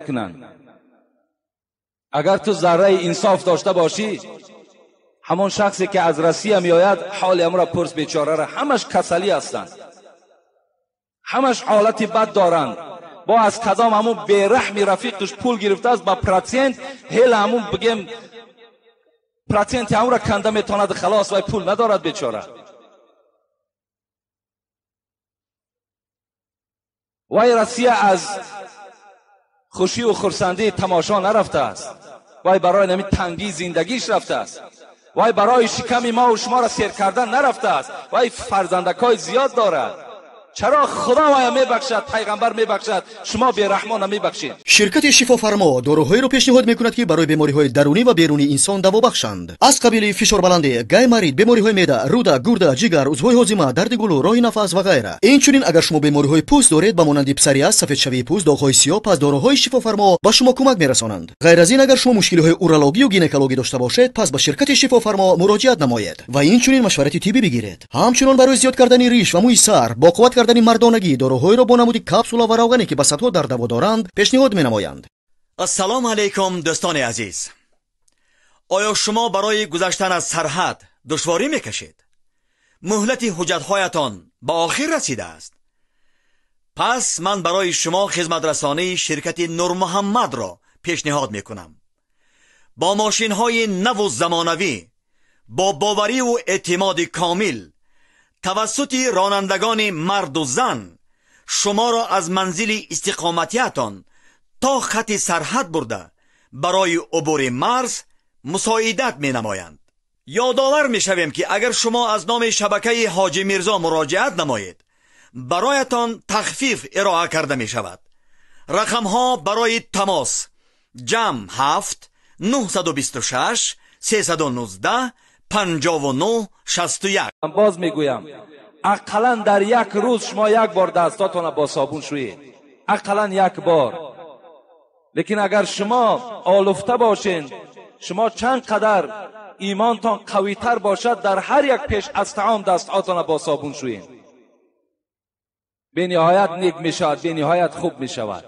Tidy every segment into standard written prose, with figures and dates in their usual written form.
Кунанд. Агар ту зарраи инсоф дошта бошӣ, ҳамон шахсе ки аз Россия меояд, ҳоли ҳамро пурс, бечорара, ҳамаш касалӣ ҳастанд, ҳамаш ҳолати бад доранд. Бо аз кадом ҳамун бераҳми рафиқаш пул гирифтааст ба процент, ҳела ҳамун бигем проценти ҳамонро канда метавонад, халос, вай пул надорад бечора. Вай Россия аз хушию хурсандии тамошо нарафтааст, вай барои нами тангии зиндагиш рафтааст, вай барои шиками мо шуморо сер кардан нарафтааст, вай фарзандакҳои зиёд дорад. Чаро Худо вая мебахшад, пайғамбар мебахшад, шумо бераҳмо намебахшед? Ширкати Шифофармо доруҳоеро пешниҳод мекунад, ки барои бемориҳои дарунӣ ва берунии инсон даво бахшанд, аз қабили фишорбаландӣ, гайморит, бемориҳои меъда, рӯда, гурда, ҷигар, узвҳои ҳозима, дарди гулӯ, роҳи нафас ва ғайра. Инчунин агар шумо бемориҳои пӯст доред, ба монанди псориаз, сафедшавии пӯст, доғҳои сиёҳ, пас доруҳои Шифофармо ба шумо кӯмак мерасонанд. Ғайр аз ин, агар шумо мушкилиҳои урологию гинекологӣ дошта бошед, пас ба ширкати Шифофармо муроҷиат намоед ва инчунин машварати тиббӣ бигиред. Ҳамчунон барои зиёд кардани риш ва мӯи сар, бо қувват кардани мардонагӣ, доруҳоеро бо намуди капсула ва равғане, ки ба садҳо дард даво доранд, пешниҳод менамоянд. Ассалому алайкум, дӯстони азиз. Оё шумо барои гузаштан аз сарҳад душворӣ мекашед? Муҳлати ҳуҷҷатҳоятон ба охир расидааст? Пас ман барои шумо хизматрасонии ширкати Нурмуҳаммадро пешниҳод мекунам. Бо мошинҳои наву замонавӣ, бо бовариву эътимоди комил, тавассути ронандагони марду зан шуморо аз манзили истиқоматиятон то хати сарҳад бурда барои убури марз мусоидат менамоянд. Ёдовар мешавем, ки агар шумо аз номи шабакаи Ҳоҷи Мирзо муроҷиат намоед, бароятон тахфиф ироа карда мешавад. Рақамҳо барои тамос: ҷамъ 7 926 319 59 61. Боз мегӯям, ақаллан дар як рӯз шумо як бор дастотонро бо собун шӯед, ақаллан як бор. Лекин агар шумо олуфта бошед, шумо чанд қадар имонтон қавитар бошад, дар ҳар як пеш аз таом дастҳотонро бо собун шӯед, бениҳоят нек мешавад, бениҳоят хуб мешавад.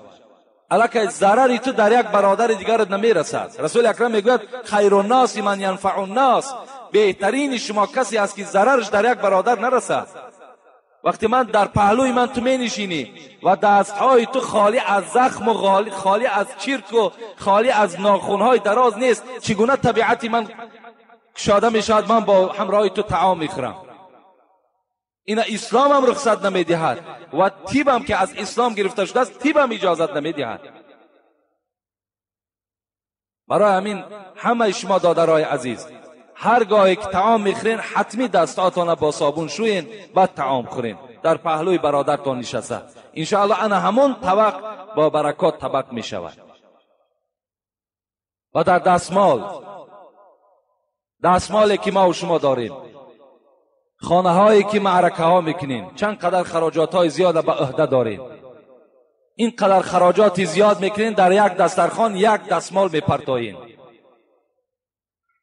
Аллакай зарари ту дар як бародари дигарат намерасад. Расули акрам мегӯяд: хайруннаси ман янфаъуннас, беҳтарини шумо касе аст, ки зарараш дар як бародар нарасад. Вақте ман дар паҳлӯи ман ту менишинӣ ва дастҳои ту холӣ аз захму холӣ аз чирку холӣ аз нохунҳои дароз нест, чӣ гуна табиати ман кушода мешавад, ман бо ҳамроҳи ту таом мехӯрам. Ина исломам рухсат намедиҳад ва тибам ки аз ислом гирифта шудааст, тибам иҷозат намедиҳад. Барои ҳамин ҳамаи шумо додарои азиз, ҳар гоҳе ки таом мехӯрен, ҳатмӣ дастҳоятонро бо собун шӯен, баъд таом хӯрен. Дар паҳлӯи бародартон нишаста, иншоаллоҳ ана ҳамон табақ бо баракот табақ мешавад. Ва дар дастмол, дастмоле ки мо шумо дорем, хонаҳое ки маъракаҳо мекунем, чанд қадар хароҷотҳои зиёда ба ӯҳда дорем. Ин қадар хароҷоти зиёд мекунем, дар як дастархон як дастмол мепартоем.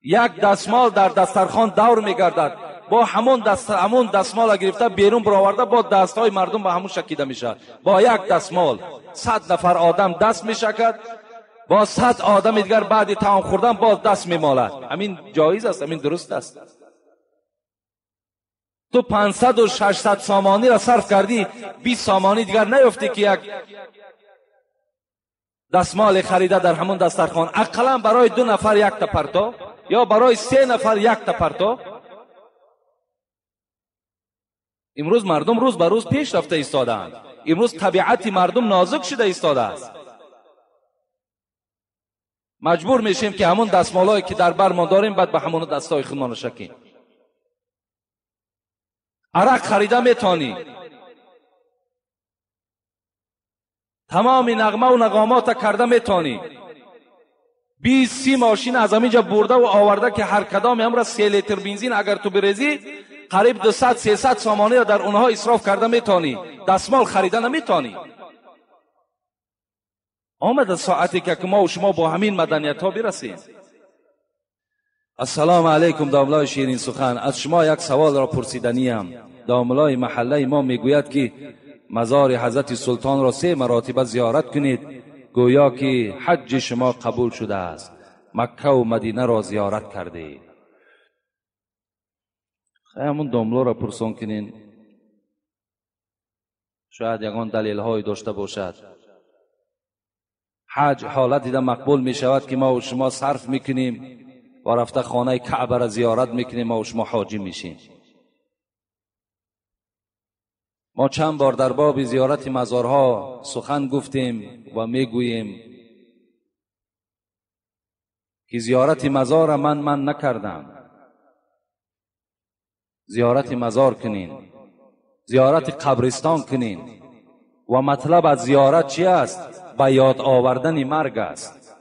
Як дастмол дар дастархон давр мегардад, бо ҳамон дастмола гирифта берун бароварда, бо дастҳои мардум ба ҳамон шакида мешавад. Бо як дастмол 100 нафар одам даст мешакад, бо 100 одами дигар баъди таом хӯрдан боз даст мемолад. Ҳамин ҷоиз аст, ҳамин дуруст аст. Ту 500-600 сомониро сарф кардӣ, 20 сомонӣ дигар наёфтӣ, ки як дастмоле харида дар ҳамон дастархон, ақаллан барои 2 нафар якта парто ё барои 3 нафар якта парто. Имрӯз мардум рӯз ба рӯз пеш рафта истодаанд. Имрӯз табиати мардум нозук шуда истодааст. Маҷбур мешем, ки ҳамон дастмолҳое ки дар бармон дорем, баъд ба ҳамон дастҳои худмон шакем. Арақ харида метонӣ, тамоми нағмаву нағомота карда метонӣ, 20-30 мошин аз ҳаминҷа бурдаву оварда, ки ҳар кадоме ҳамра 3 литр бензин агар ту бирезӣ, қариб 200-300 сомониро дар онҳо исроф карда метонӣ, дастмол харида наметонӣ. Омада соате ки мо шумо бо ҳамин маданиятҳо бирасем. Ассалому алайкум, домлаи ширин сухан. Аз шумо як саволро пурсиданиям. Домлаи маҳаллаи мо мегӯяд, ки мазори ҳазрати султонро 3 маротиба зиёрат кунед, گویا که حج شما قبول شده است، مکه و مدینه را زیارت کردید. همون داملا را پرسان کنین، شاید یگان دلیل های داشته باشد. حج حالت دیده مقبول می شود که ما و شما صرف میکنیم و رفته خانه کعبه را زیارت میکنیم، ما و شما حاجی میشیم. ما چند بار در باب زیارت مزارها سخن گفتیم و میگوییم که زیارت مزار من نکردم. زیارت مزار کنین، زیارت قبرستان کنین. و مطلب از زیارت چی است؟ به یاد آوردن مرگ است.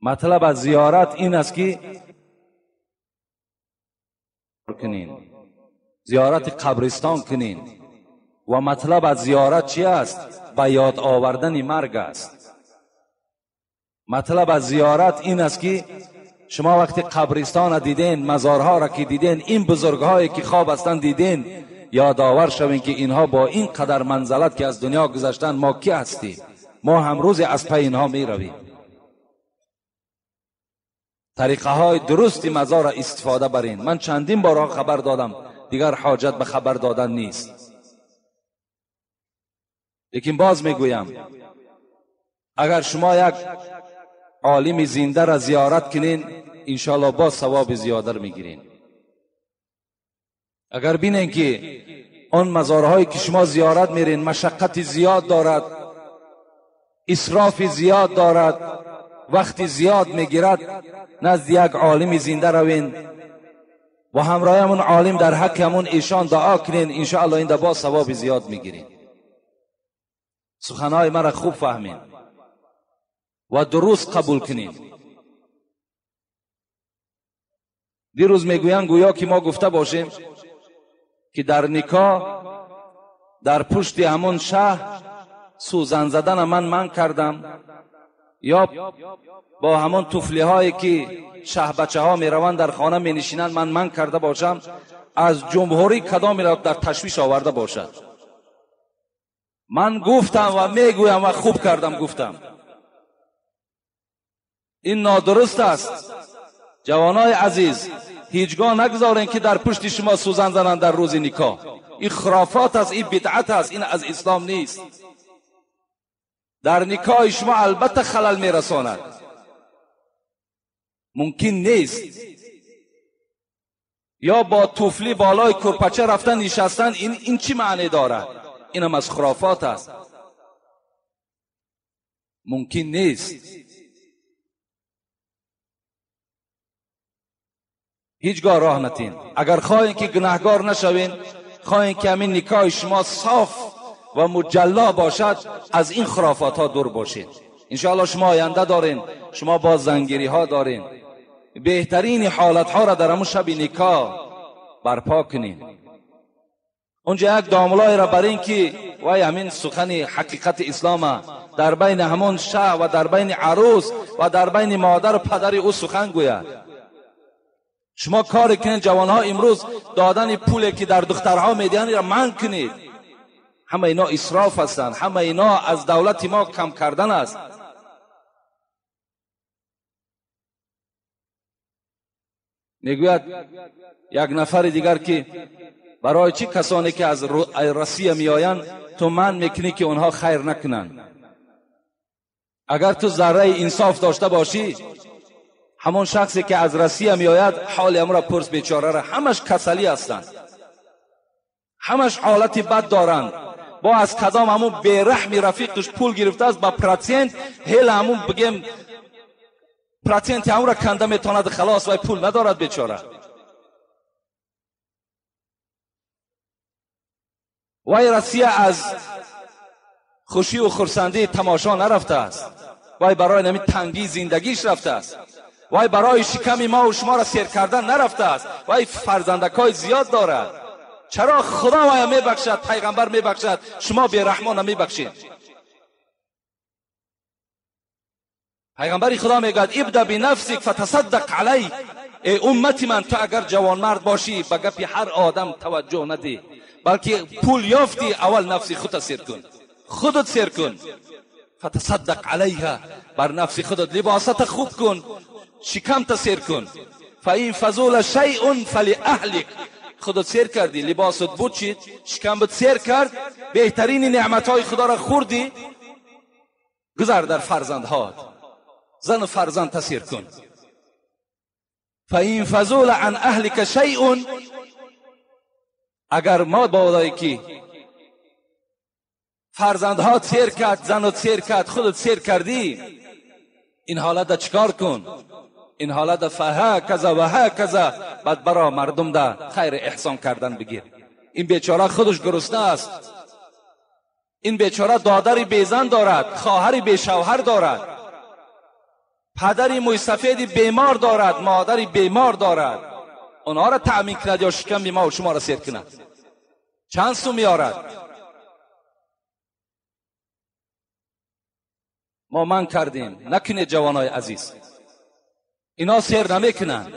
مطلب از زیارت این است که کنین، زیارت قبرستان کنین. و مطلب از زیارت چی است؟ به یاد آوردن مرگ است. مطلب از زیارت این است که شما وقتی قبرستان را دیدین، مزارها را که دیدین، این بزرگهایی که خواب هستند دیدین، یادآور شوین که اینها با این قدر منزلت که از دنیا گذشتن، ما کی هستیم؟ ما هم روز از پی اینها می رویم. طریقه های درستی مزار را استفاده برین. من چندین بارها خبر دادم، دیگر حاجت به خبر دادن نیست. لیکن باز میگویم اگر شما یک عالم زنده را زیارت کنین، انشاءالله باز ثواب زیاده میگیرین. اگر بینین که آن مزارهایی که شما زیارت میرین مشقت زیاد دارد، اسراف زیاد دارد، وقت زیاد میگیرد، نزد یک عالم زنده روین و همراه همون عالم در حق همون ایشان دعا کنین، انشاءالله این باز ثواب زیاد میگیرین. سخنهای مرا خوب فهمین و درست قبول کنین. دیروز میگویند گویا که ما گفته باشیم که در نکاح در پشت همون شهر سوزن زدن من کردم، یا با همون طفلی هایی که شه بچه ها می روند در خانه می نشینند من کرده باشم، از جمهوری کدامی را در تشویش آورده باشد. من گفتم و میگویم و خوب کردم گفتم. این نادرست است. جوانای عزیز، هیچگاه نگذارین که در پشت شما سوزن زنند در روز نکاح. این خرافات است، این بدعت است، این از اسلام نیست. در نکاح شما البته خلل میرساند، ممکن نیست. یا با طفلی بالای کرپچه رفتن نشستن، این چی معنی دارد؟ این هم از خرافات است، ممکن نیست. هیچگاه راه نتین. اگر خواهین که گناهگار نشوین، خواهین که همین نکاح شما صاف و مجلا باشد، از این خرافات ها دور باشید. انشاءالله شما آینده دارین، شما با زنگیری ها دارین. بهترین حالت ها را در همون شب نکاح برپا کنین. اونجا یک داملای را بر این که وای همین سخن حقیقت اسلام در بین همون شه و در بین عروس و در بین مادر و پدر او سخن گوید. شما کار کنید جوانها، امروز دادن پولی که در دخترها میدهند را منع کنید. همه اینا اسراف هستند، همه اینا از دولت ما کم کردن است. میگوید یک نفر دیگر که برای چی کسانی که از روسیه میآیند تو من میکنی که اونها خیر نکنند؟ اگر تو ذره انصاف داشته باشی، همون شخصی که از روسیه میآید حال امرا پرس بیچاره را، همش کسلی هستند، همش حالت بد دارند. با از کدام همون بیرحمی رفیقش پول گرفته است با پراتسنت، هل همون بگیم پراتسنت همون را کنده میتواند خلاص، وای پول ندارد بیچاره. وای روسیه از خوشی و خرسندی تماشا نرفته است، وای برای نمی تنگی زندگیش رفته است، وای برای شکم ما و شما را سیر کردن نرفته است، وای فرزندکای زیاد دارد. چرا خدا وای میبخشد، پیغمبر میبخشد، شما بیرحمان نمیبخشید؟ پیغمبر خدا میگوید ابدا بنفسک فتصدق علیک. ای امت من، تو اگر جوانمرد باشی به گپ هر آدم توجه ندی، بلکه پول یافتی اول نفسی خودت سیر کن، خودت سیر کن. فتصدق علیها، بر نفس خودت لباست خوب کن، شکمت سیر کن. فإن فضل شیء فلأهلک، خودت سیر کردی، لباست بود چید، شکمت سیر کرد، بهترین نعمتهای خدا را خوردی، گذر در فرزندهات، زن و فرزند تسیر کن. فإن فضل عن اهلک شیء، اگر ما بالایی که فرزندها سیر کرد، زنت سیر کرد، خودت سیر کردی، این حالت چکار کن؟ این حالت فهکذا و هکذا، بعد برا مردم ده خیر احسان کردن بگیر. این بیچاره خودش گرسنه است، این بیچاره دادری بیزن دارد، خواهری بی شوهر دارد، پدری موی سفید بیمار دارد، مادری بیمار دارد، آنها را تأمین کند یا شکم ما و شما را سیر کند؟ چند سو میارد؟ ما من کردیم، نکنید جوانای عزیز، اینا سیر نمیکنن.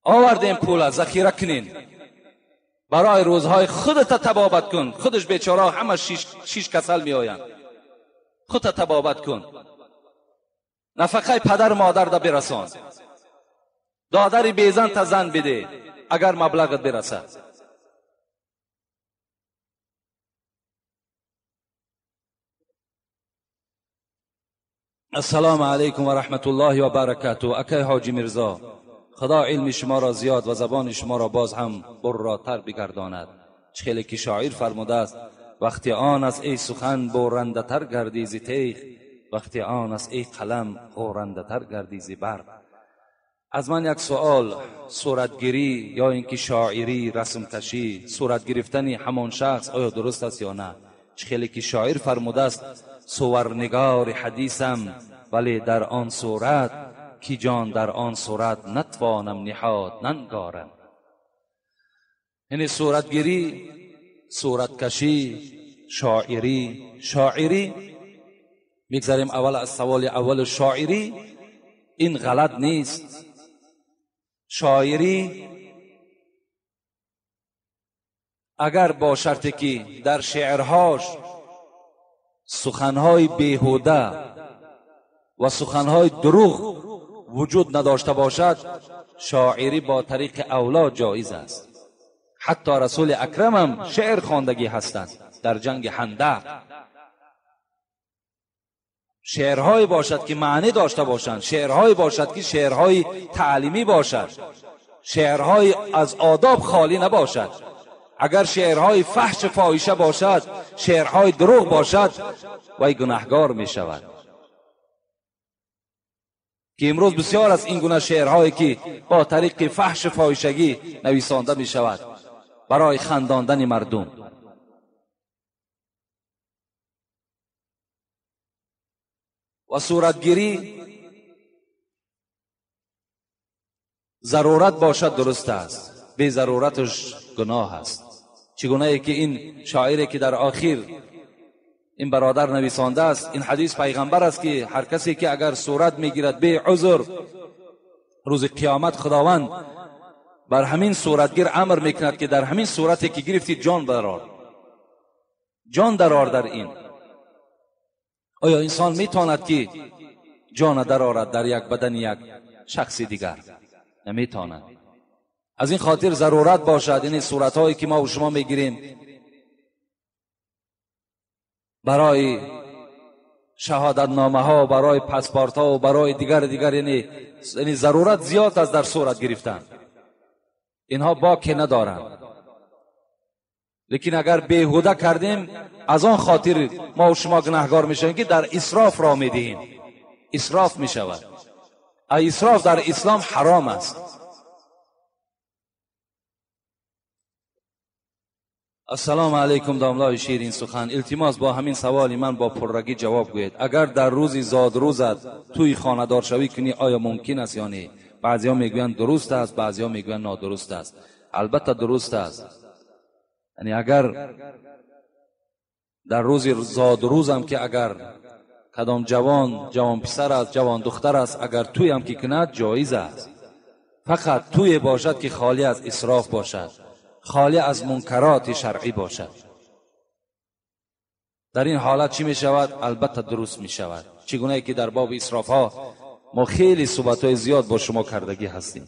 آوردیم پول ذخیره کنین برای روزهای خودت تبابت کن. خودش بیچاره همه شیش کسل میآیند، خودت تبابت کن، نفقه پدر مادر دا برسان، دادری بیزن تا زن بده اگر مبلغت برسد. السلام علیکم و رحمت الله و برکاته. اکی حاجی میرزا، خدا علم شما را زیاد و زبان شما را باز هم براتر بگرداند. خیلی که شاعر فرموده است: وقتی آن است ای سخن برنده تر گردی ز تیغ، وقتی آن است ای قلم غورنده تر گردی ز برق. از من یک سوال: صورتگیری یا اینکه شاعری، رسم کشی، صورت گرفتن همان شخص آیا درست است یا نه؟ خیلی که شاعر فرموده است: صورنگار حدیثم ولی در آن صورت، کی جان در آن صورت نتوانم نهاد ننگارم. یعنی صورتگیری، صورتکشی، شاعری. شاعری میگذاریم اول از سوال اول. شاعری این غلط نیست. شاعری اگر با شرطی که در شعرهاش سخنهای بیهوده و سخنهای دروغ وجود نداشته باشد، شاعری با طریق اولا جایز است. حتی رسول اکرم هم شعر خواندگی هستند در جنگ خندق. شعرهای باشد که معنی داشته باشند، شعرهای باشد که شعرهای تعلیمی باشد، شعرهای از آداب خالی نباشد. اگر شعرهای فحش فاحشه باشد، شعرهای دروغ باشد، وی گناهگار می شود. که امروز بسیار از این گونه شعرهایی که با طریق فحش فاحشگی نویسانده می شود برای خنداندن مردم. و صورتگیری ضرورت باشد درست است، بی ضرورتش گناه است. چگونه ای که این شاعری که در آخر این برادر نویسانده است، این حدیث پیغمبر است که هر کسی که اگر صورت میگیرد بی عذر، روز قیامت خداوند بر همین صورتگیر امر میکند که در همین صورتی که گرفتی جان درآر، جان درآر در این. آیا انسان میتواند که جان درآرد در یک بدن یک شخص دیگر؟ نمیتواند. از این خاطر ضرورت باشد، این صورتهایی که ما و شما میگیریم برای شهادت نامه ها، برای پاسپورت ها و برای دیگر یعنی ضرورت زیاد است در صورت گرفتن. اینها باک ندارند. لیکن اگر بیهوده کردیم، از آن خاطر ما و شما گناهگار میشویم که در اسراف را میدهیم. اسراف میشود. اسراف در اسلام حرام است. السلام علیکم داملای شیرین سخن. التماس با همین سوالی من با پررگی جواب گویید. اگر در روزی زاد روزت توی خانه‌دار شوی کنی آیا ممکن است یا نه؟ بعضیا میگویند درست است، بعضیا میگویند نادرست است. البته درست است. یعنی اگر در روز زاد روزم که اگر کدام جوان پسر است، جوان دختر است، اگر توی هم که کند جایز است. فقط توی باشد که خالی از اسراف باشد، خالی از منکرات شرعی باشد. در این حالت چی می شود؟ البته درست می شود. چگونه که در باب اسراف ها ما خیلی صحبت های زیاد با شما کردگی هستیم.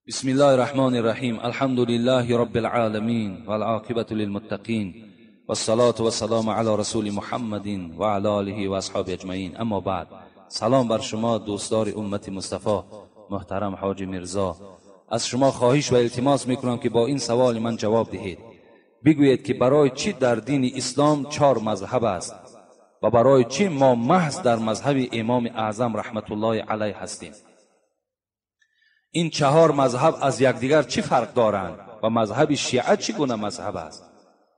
بسم الله الرحمن الرحیم. الحمد لله رب العالمین والعاقبة للمتقین والصلاة والسلام علی رسول محمد و علی آله و اصحابه اجمعین. اما بعد، سلام بر شما دوستدار امت مصطفی محترم حاج میرزا. از شما خواهش و التماس میکنم که با این سوال من جواب دهید. بگویید که برای چی در دین اسلام 4 مذهب است و برای چی ما محض در مذهب امام اعظم رحمت الله علیه هستیم؟ این 4 مذهب از یکدیگر چی فرق دارند و مذهب شیعه چگونه مذهب است؟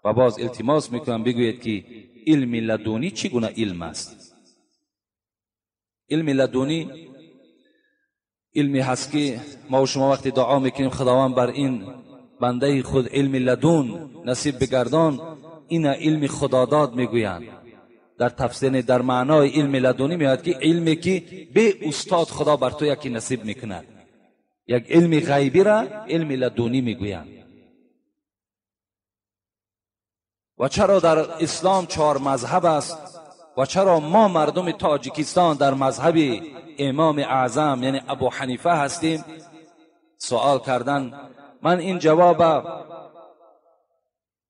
و باز التماس میکنم بگویید که علم لدونی چگونه علم است؟ علم لدونی علمی هست که ما و شما وقتی دعا میکنیم خداوند بر این بنده خود علم لدون نصیب بگردان، این علم خداداد میگویند. در تفسیر در معنای علم لدونی میاد که علمی که به استاد خدا بر تو یکی نصیب میکند، یک علم غیبی را علم لدونی میگویند. و چرا در اسلام 4 مذهب است و چرا ما مردم تاجیکستان در مذهب امام اعظم یعنی ابو حنیفه هستیم؟ سوال کردن. من این جواب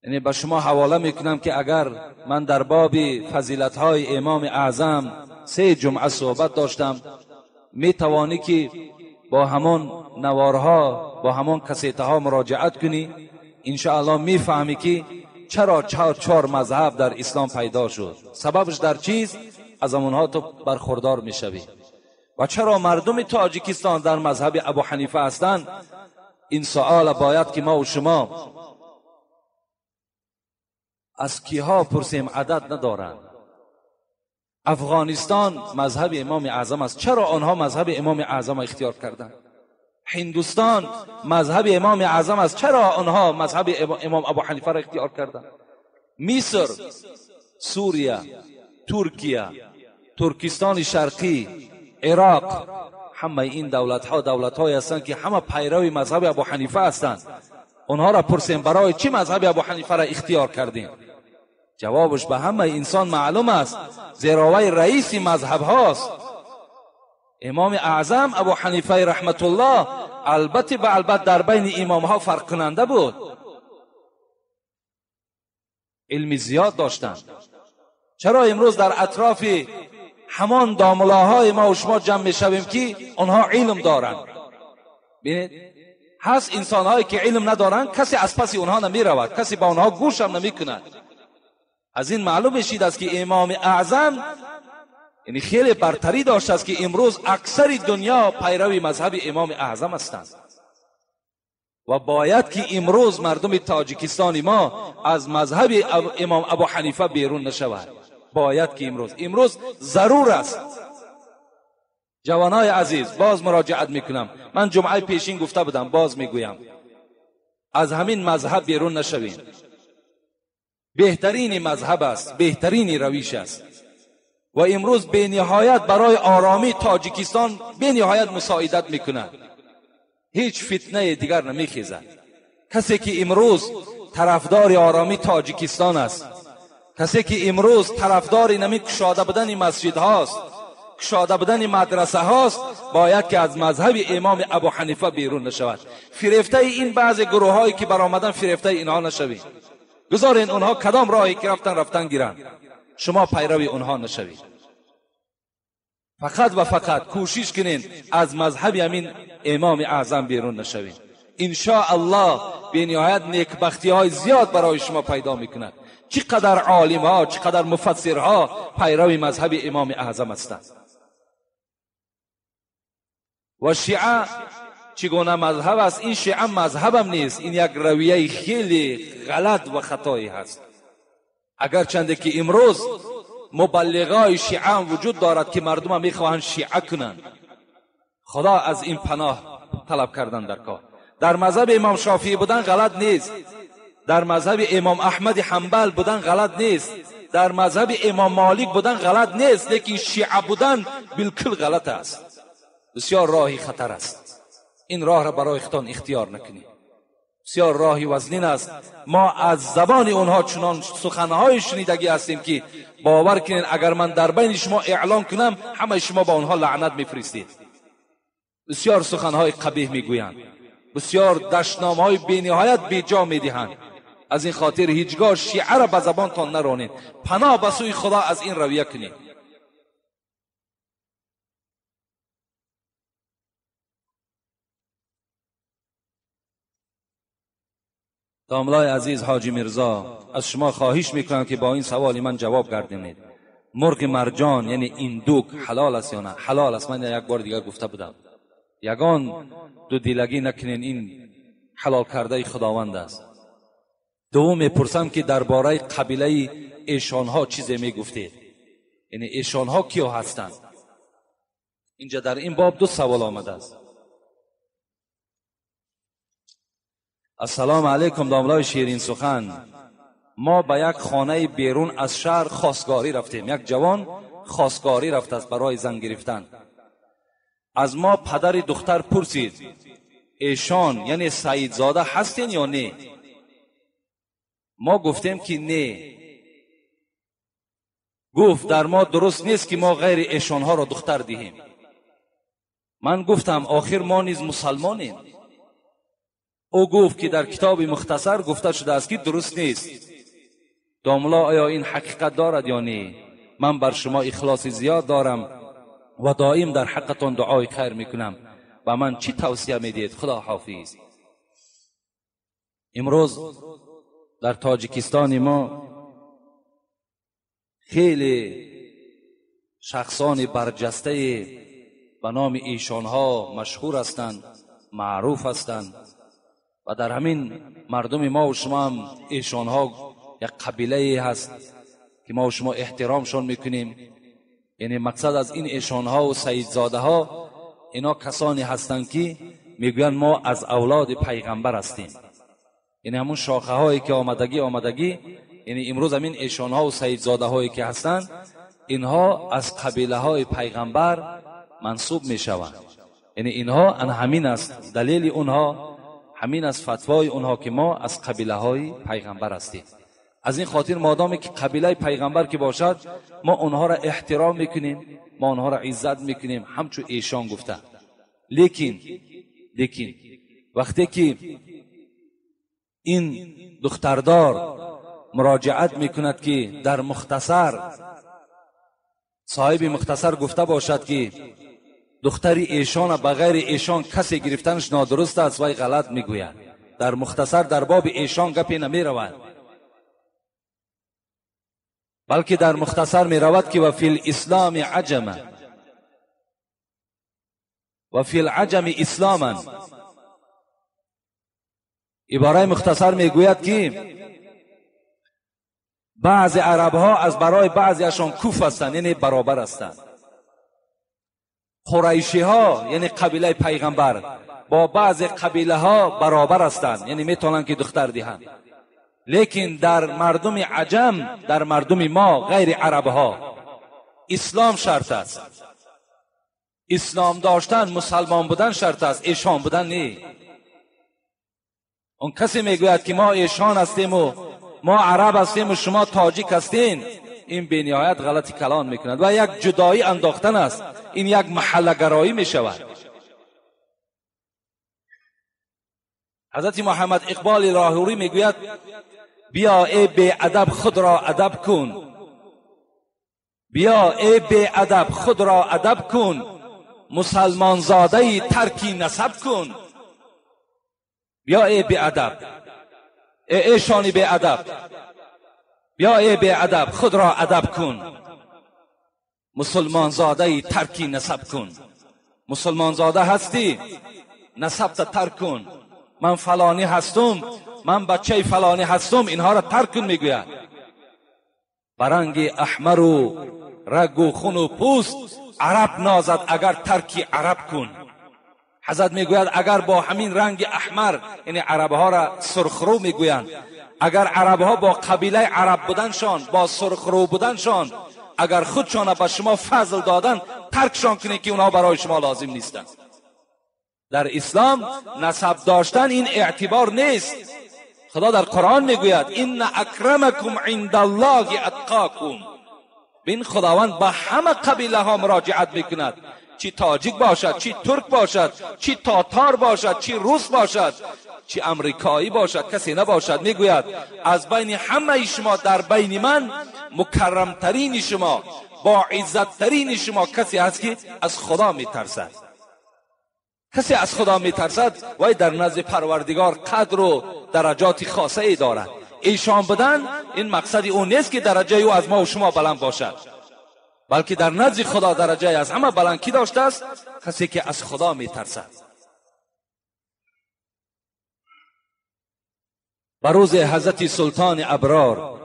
یعنی به شما حواله میکنم که اگر من در باب فضیلت های امام اعظم 3 جمعه صحبت داشتم، میتوانی که با همان نوارها با همان کسیته ها مراجعت کنی، انشاءالله میفهمی که چرا 4 مذهب در اسلام پیدا شد، سببش در چیست، از آنها تو برخوردار میشوی. و چرا مردم تاجیکستان در مذهب ابو حنیفه هستند؟ این سوال باید که ما و شما از کیها پرسیم، عدد ندارند. افغانستان مذهب امام اعظم است، چرا آنها مذهب امام اعظم اختیار کردند؟ هندوستان مذهب امام اعظم است، چرا آنها مذهب امام ابو حنیفه را اختیار کردند؟ مصر، سوریه، ترکیه، ترکستان شرقی، عراق، همه این دولت ها دولت های هستند که همه پیرو مذهب ابو حنیفه هستند. آنها را پرسیم برای چی مذهب ابو حنیفه را اختیار کردیم؟ جوابش به همه انسان معلوم است، زیرا وی رئیس مذهب هاست. امام اعظم ابو حنیفه رحمت الله البته به البته در بین امام ها فرق کننده بود، علم زیاد داشتند. چرا امروز در اطراف همان داملاهای ما و شما جمع میشویم که آنها علم دارند؟ ببینید، هست انسانهایی که علم ندارند، کسی از پس اونها نمیرود، کسی با آنها گوش هم نمیکند. از این معلوم میشید است که امام اعظم یعنی خیلی برتری داشت است که امروز اکثر دنیا پیرو مذهب امام اعظم هستند. و باید که امروز مردم تاجیکستان ما از مذهب امام ابو حنیفه بیرون نشود. باید که امروز ضرور است. جوانای عزیز، باز مراجعت میکنم، من جمعه پیشین گفته بودم، باز میگویم، از همین مذهب بیرون نشویم. بهترین مذهب است، بهترین رویش است و امروز به نهایت برای آرامی تاجیکستان به نهایت مساعدت میکند. هیچ فتنه دیگر نمیخیزد. کسی که امروز طرفدار آرامی تاجیکستان است، کسی که امروز طرفدار نمی کشاده بودن مسجد هاست، کشاده بودن مدرسه هاست، باید که از مذهب امام ابو حنیفه بیرون نشود. فریفته این بعض گروه هایی که برآمدن، فریفته اینها نشوید. گذارین اونها کدام راهی که رفتن رفتن گیرند، شما پیروی اونها نشوید. فقط و فقط کوشش کنین از مذهب همین امام اعظم بیرون نشوید. ان شاء الله به نهایت نیکبختی های زیاد برای شما پیدا میکند. چقدر عالم ها، چقدر مفسرها پیرو مذهب امام اعظم هستند. و شیعه چگونه مذهب است؟ این شیعه مذهبم نیست، این یک رویه خیلی غلط و خطایی هست. اگرچند که امروز مبلغای شیعه هم وجود دارد که مردم میخواهند شیعه کنند، خدا از این پناه طلب کردن در کار. در مذهب امام شافعی بودن غلط نیست، در مذهب امام احمد حنبل بودن غلط نیست، در مذهب امام مالک بودن غلط نیست، لیکن شیعه بودن بالکل غلط است. بسیار راهی خطر است. این راه را برای خودتان اختیار نکنید. بسیار راهی وزنین است. ما از زبان اونها چنان سخنهای شنیدگی هستیم که باور کنین اگر من در بین شما اعلان کنم همه شما با اونها لعنت میفرستید. بسیار سخنهای قبیح میگویند، بسیار دشنامهای بینهایت بیجا میدهند. از این خاطر هیچگاه شیعه را به زبانتان نرانید. پناه به سوی خدا از این رویه کنید. داملای عزیز حاجی میرزا، از شما خواهش میکنم که با این سوال من جواب گردانید. مرغ مرجان یعنی این دوک حلال است یا نه؟ حلال است. من یک بار دیگر گفته بودم، یگان دو دیلگی نکنین، این حلال کرده خداوند است. دوم میپرسم که درباره قبیله ایشانها چیزی میگفتید، یعنی ایشانها کیا هستند؟ اینجا در این باب دو سوال آمده است. السلام علیکم داملای شیرین سخن. ما به یک خانه بیرون از شهر خواستگاری رفتیم. یک جوان خواستگاری رفت است برای زن گرفتن. از ما پدر دختر پرسید ایشان یعنی سعیدزاده هستین یا نه؟ ما گفتیم که نه. گفت در ما درست نیست که ما غیر ایشانها را دختر دهیم. من گفتم آخر ما نیز مسلمانیم. او گفت که در کتاب مختصر گفته شده است که درست نیست. داملا آیا این حقیقت دارد یا نه؟ من بر شما اخلاص زیاد دارم و دائم در حقتان دعای خیر میکنم و من چی توصیه میدید؟ خدا حافظ. امروز در تاجیکستان ما خیلی شخصان برجسته به نام ایشانها مشهور هستند، معروف هستند و در همین مردم ما و شما هم ایشانها یک قبیله هست که ما و شما احترامشان میکنیم. یعنی مقصد از این ایشانها و سیدزاده ها اینا کسانی هستند که میگویند ما از اولاد پیغمبر هستیم. یعنی همون شاخه هایی که آمدگی، یعنی امروز همین ایشانها و سیدزاده هایی که هستند اینها از قبیله های پیغمبر منسوب میشوند. یعنی اینها همین است دلیل اونها، همین از فتوای اونها که ما از قبیله های پیغمبر هستیم. از این خاطر مادامی که قبیله پیغمبر که باشد ما اونها را احترام میکنیم، ما اونها را عزت میکنیم، همچون ایشان گفته. لیکن وقتی که این دختردار مراجعت میکند که در مختصر صاحب مختصر گفته باشد که دختر ایشان بغیر ایشان کسی گرفتنش نادرست است، وی غلط میگوید. در مختصر در باب ایشان گپی نمیرود، بلکه در مختصر میرود که و فی الاسلام عجم و فی العجم اسلاما. عباره مختصر میگوید که بعض عرب ها از برای بعضیشان کوف هستند، یعنی برابر هستند. قریشی ها یعنی قبیله پیغمبر با بعض قبیله ها برابر هستند، یعنی میتونن که دختر دهند. لیکن در مردم عجم، در مردم ما غیر عرب ها، اسلام شرط است. اسلام داشتن، مسلمان بودن شرط است، ایشان بودن نه. اون کسی میگوید که ما ایشان هستیم و ما عرب هستیم و شما تاجیک هستین، این به نهایت غلطی کلان میکند و یک جدایی انداختن است. این یک محله گرایی میشود. حضرت محمد اقبال لاهوری میگوید بیا ای بی ادب خود را ادب کن، بیا ای بی ادب خود را ادب کن، مسلمان زاده ترکی نسب کن. بیا ای بی ادب، ای ایشانی بی ادب، بیا ای بی ادب خود را ادب کن، مسلمان زاده ترکی نسب کن. مسلمان زاده هستی، نسب ترک کن. من فلانی هستم، من بچه فلانی هستم، اینها را ترک کن میگوید. برنگ احمر و رگ و خون و پوست عرب نازد اگر ترکی عرب کن. حضرت میگوید اگر با همین رنگ احمر، یعنی عربها را سرخرو میگویند، اگر عربها با قبیله عرب بودنشان، با سرخرو بودنشان، اگر خودشان به شما فضل دادن، ترکشان کنید که اونها برای شما لازم نیستند. در اسلام نسب داشتن این اعتبار نیست. خدا در قرآن میگوید ان اکرمکم عند الله اتقاکم. بین خداوند به همه قبیله ها مراجعت میکند، چی تاجیک باشد، چی ترک باشد، چی تاتار باشد، چی روس باشد، چی امریکایی باشد، کسی نباشد. میگوید از بین همه شما در بین من مکرمترین شما، با عزتترین شما کسی هست که از خدا میترسد. کسی از خدا میترسد وای در نزد پروردگار قدر و درجات خاصه ای دارد. ایشان بودن این مقصد او نیست که درجه او از ما و شما بلند باشد، بلکه در نزد خدا درجه از همه بلند کی داشته است؟ کسی که از خدا میترسد. بروز حضرت سلطان ابرار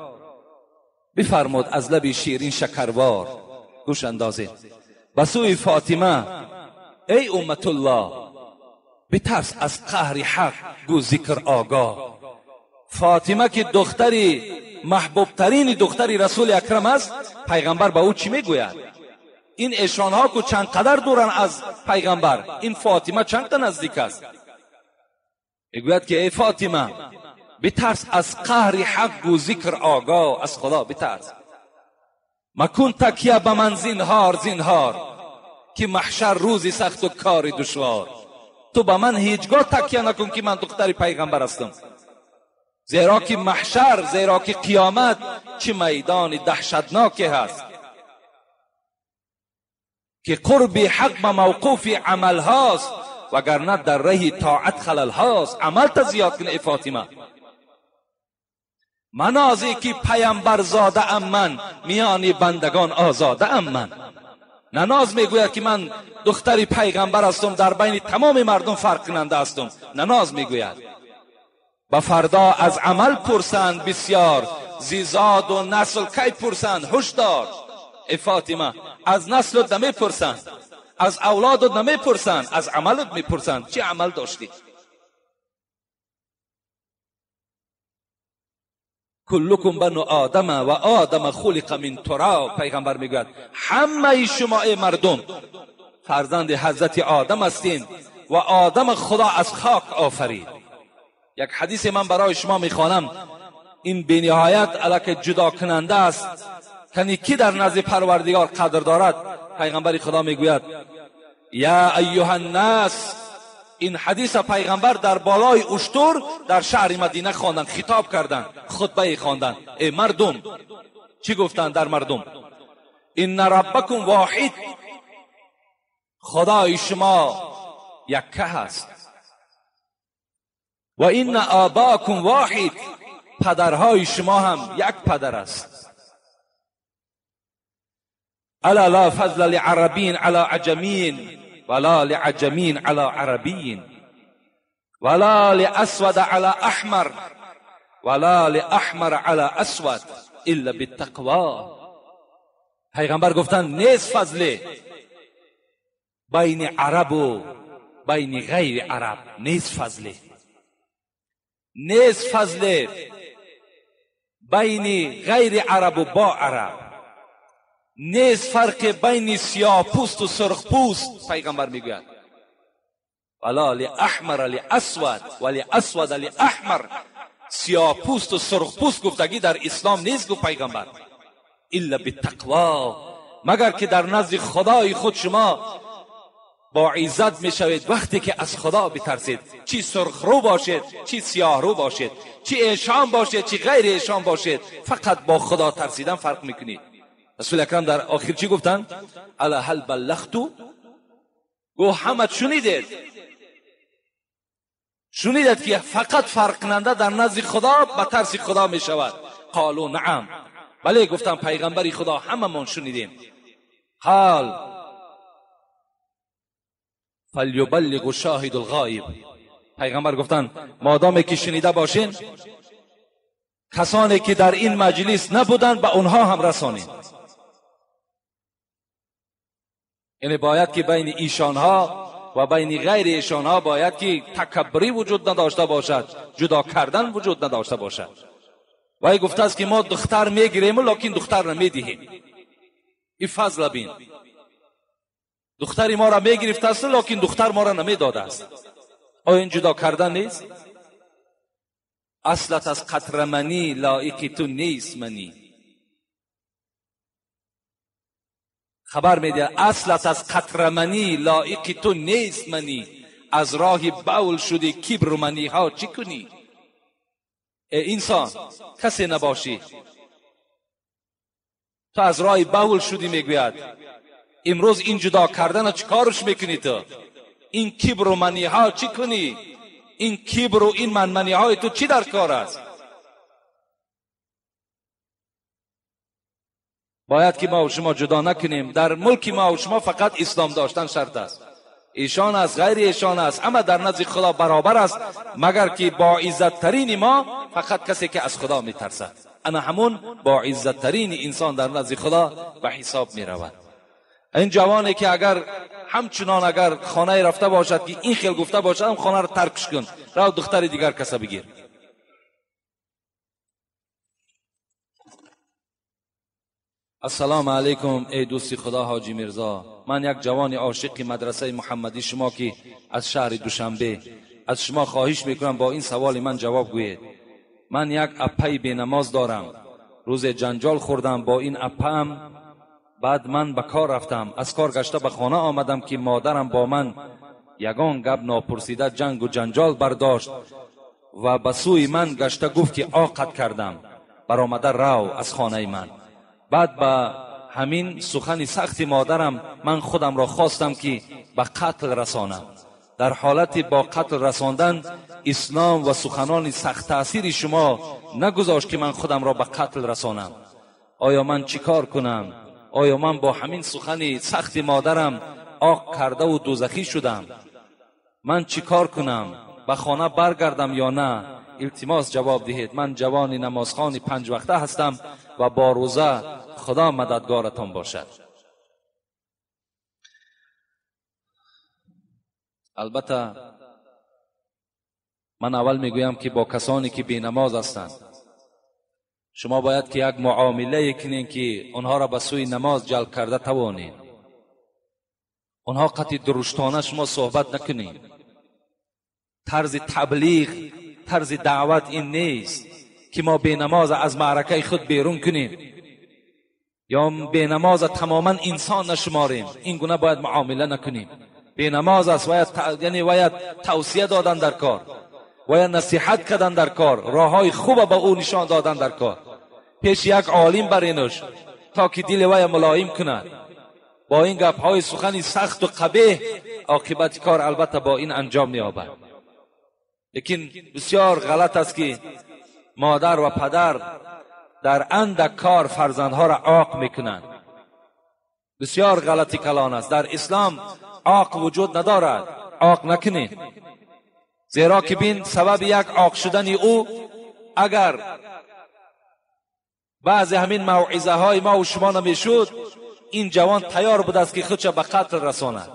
بفرمود از لب شیرین شکروار، گوش اندازید به سوی فاطمه ای امت الله، بترس از قهر حق گو ذکر آگاه. فاطمه که دختری محبوب ترین دختری رسول اکرم است، پیغمبر به او چی میگوید؟ این ایشانها که چند قدر دورن از پیغمبر، این فاطمه چند تا نزدیک است. میگوید که ای فاطمه بترس از قهر حق و ذکر آگاه، از خدا بترس. مکن تکیه به من زینهار زینهار، که محشر روزی سخت و کار دشوار. تو به من هیچگاه تکیه نکن که من دختر پیغمبر هستم، زیرا که محشر، زیرا که قیامت چه میدان دهشتناکی هست که قرب حق به موقوف عمل هاست، وگرنه در ره طاعت خلل هاست. عمل تا زیاد کن ای فاطمه. من ازی که پیامبر زاده ام من، میان بندگان آزاده ام من. نناز میگوید که من دختری پیغمبر هستم، در بین تمام مردم فرق کننده هستم. نناز میگوید. به فردا از عمل پرسند بسیار، زیزاد و نسل کی پرسند هشدار. ای فاطمه از نسلت نمیپرسند، از اولادت نمیپرسند، از عملت میپرسند. چه عمل داشتی؟ کلکم بنو آدم و آدم خلق من تراب. پیغمبر میگوید همه شما ای مردم فرزند حضرت آدم هستین و آدم خدا از خاک آفرید. یک حدیث من برای شما میخوانم، این بی نهایت علاقه جدا کننده است که کی در نزد پروردگار قدر دارد. پیغمبر خدا میگوید یا ایها الناس. این حدیث پیغمبر در بالای اشتر در شهر مدینه خواندن، خطاب کردند، خطبه خواندن. ای مردم، چی گفتند در مردم؟ ان ربکم واحد، خدای شما یکه هست. و ان آباکم واحد، پدرهای شما هم یک پدر است. الا لا فضل لعربین علی عجمین ولا لعجمین علی عربین ولا لأسود علی احمر ولا لأحمر علی اسود الا بالتقوا. پیغمبر گفتند نیست فضل بین عرب و بین غیر عرب، نیست فضل، نیست فضل بین غیر عرب و با عرب، نیست فرق بین سیاه پوست و سرخ پوست. پیغمبر میگوید ولا لاحمر لاسود ولاسود لاحمر، سیاه پوست و سرخ پوست گفتگی در اسلام نیست گفت پیغمبر. الا بالتقوا، مگر که در نزد خدای خود شما با عزت میشوید وقتی که از خدا بترسید. چی سرخ رو باشید، چی سیاه رو باشید، چی ایشان باشید، چی غیر ایشان باشید، فقط با خدا ترسیدن فرق میکنید. رسول اکرم در آخر چی گفتن؟ الا هل بلغتو؟ گو همه شنیدید، شنیدید که فقط فرق کننده در نزد خدا به ترس خدا می شود. قالو نعم، بله گفتن پیغمبر خدا همه من شنیدیم. قال فلیبلغ شاهد الغایب. پیغمبر گفتن مادامی که شنیده باشین کسانی که در این مجلس نبودند به اونها هم رسانید. یعنی باید که بین ایشانها و بین غیر ایشانها باید که تکبری وجود نداشته باشد، جدا کردن وجود نداشته باشد. وی گفته است که ما دختر میگیریم لکن دختر نمیدهیم. این فضل بین. Духтари моро мегирифтааст, лекин духтар моро намедодааст. Оё ин ҷудо кардан нест? Аслат аз қатраманӣ лоиқи ту нест манӣ. Хабар медиҳад аслат аз қатраманӣ лоиқи ту нест манӣ. Аз роҳи бавл шуди кибру маниҳо чӣ кунӣ? Э инсон, касе набошӣ, ту аз роҳи бавл шудӣ, мегӯяд. Имрӯз ин ҷудо кардана чӣ корш мекунӣ ту? Ин кибру маниҳо чӣ кунӣ? Ин кибру ин манманиҳои ту чӣ дар кор аст? Бояд ки мо шумо ҷудо накунем. Дар мулки мо шумо фақат ислом доштан шарт аст. Эшон аст, ғайри эшон аст, ҳама дар назди Худо баробар аст, магар ки боиззаттарини мо фақат касе ки аз Худо метарсад. Ана ҳамун боиззаттарини инсон дар назди Худо ба ҳисоб меравад. Ин ҷавоне ки агар ҳамчунон агар хонае рафта бошад ки ин хел гуфта бошад, ҳам хонаро таркш кун, рав духтари дигар каса бигир. Ассалому алайкум эй дӯсти Худо Ҳоҷи Мирзо. Ман як ҷавони ошиқи мадрасаи муҳаммадӣ шумо ки аз шаҳри Душанбе. Аз шумо хоҳиш мекунам бо ин саволи ман ҷавоб гӯед. Ман як аппаи бенамоз дорам. Рӯзе ҷанҷол хӯрдам бо ин аппаам. Баъд ман ба кор рафтам. Аз кор гашта ба хона омадам ки модарам бо ман ягон гап нопурсида ҷангу ҷанҷол бардошт ва ба сӯи ман гашта гуфт ки оқат кардам, баромада рав аз хонаи ман. Баъд ба ҳамин сухани сахти модарам ман худамро хостам ки ба қатл расонам. Дар ҳолати бо қатл расондан ислом ва суханони сахттаъсири шумо нагузошт ки ман худамро ба қатл расонам. Оё ман чӣ кор кунам? Оё ман бо ҳамин сухани сахти модарам оқ кардаву дӯзахӣ шудам? Ман чӣ кор кунам? Ба хона баргардам ё на? Илтимос ҷавоб диҳед. Ман ҷавони намозхони панҷвақта ҳастам ва бо рӯза. Худо мададгоратон бошад. Албатта ман аввал мегӯям ки бо касоне ки бенамоз ҳастанд шумо бояд ки як муомилае кунед ки онҳоро ба сӯи намоз ҷалб карда тавонед. Онҳо қатъи дуруштона шумо суҳбат накунед. Тарзи таблиғ, тарзи даъват ин нест ки мо бенамоз аз маъракаи худ берун кунем ё бенамоз тамоман инсон нашуморем. Ин гуна бояд муомила накунем. Бенамоз аст, бояд яъне бояд тавсия додан дар кор, бояд насиҳат кардан дар кор, роҳҳои хуба ба ӯ нишон додан дар кор. Пеши як олим баринуш то ки дили вая мулоим кунад. Бо ин гапҳои сухани сахту қабеҳ оқибати кор албатта бо ин анҷом меёбад. Лекин бисёр ғалат аст ки модар ва падар дар андак кор фарзандҳоро оқ мекунанд. Бисёр ғалати калон аст. Дар ислом оқ вуҷуд надорад. Оқ накунед, зеро ки бин сабаби як оқ шудани ӯ агар баъзе ҳамин мавъизаҳои мо ва шумо намешуд, ин ҷавон тайёр будааст ки худша ба қатл расонад.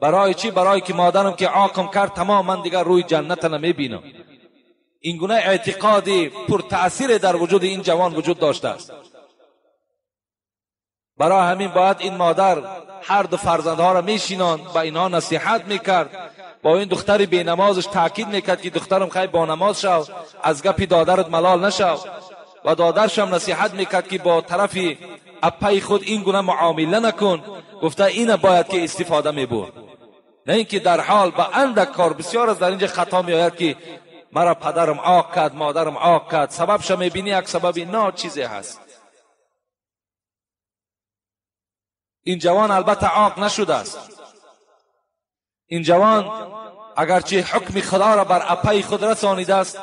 Барои чӣ? Барои ки модарам ки оқам кард, тамом ман дигар рӯи ҷанната намебинам. Ин гуна эътиқоди пуртаъсире дар вуҷуди ин ҷавон вуҷуд доштааст. Барои ҳамин бояд ин модар ҳар ду фарзандҳоро мешинонд, ба инҳо насиҳат мекард, бо ин духтари бенамозаш таъкид мекард ки духтарам хай бо намоз шав, аз гапи додарат малол нашав. Ва додаршам насиҳат мекард ки бо тарафи аппаи худ ин гуна муомила накун. Гуфта ина бояд ки истифода мебурд, на ин ки дар ҳол ба андак кор. Бисёр аз дар инҷа хато меояд ки мара падарам оқ кард, модарам оқ кард. Сабабша мебинӣ як сабаби ночизе ҳаст. Ин ҷавон албатта оқ нашудааст. Ин ҷавон агарчи ҳукми Худоро бар аппаи худ расонидааст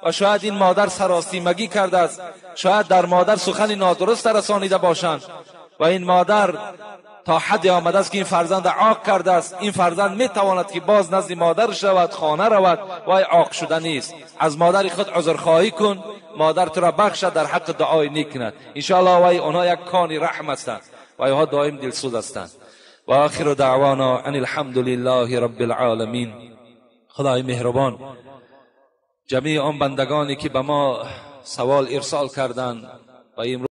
ва шояд ин модар саростимагӣ кардааст, шояд дар модар сухани нодуруст расонида бошанд ва ин модар то ҳадде омадааст ки ин фарзанд оқ кардааст. Ин фарзанд метавонад ки боз назди модар шавад, хона равад, вай оқ шуда нест. Аз модари худ узрхоҳӣ кун, модар туро бахшад, дар ҳаққи дуои нек кунад. Иншоаллоҳ вай онҳо як кони раҳм ҳастанд ва инҳо доим дилсӯз ҳастанд. ва охиру даъвона ан алҳамдулиллаҳи раббил оламин. Худои меҳрубон, ҷамеи он бандагоне ки ба мо савол ирсол карданд ва имрӯз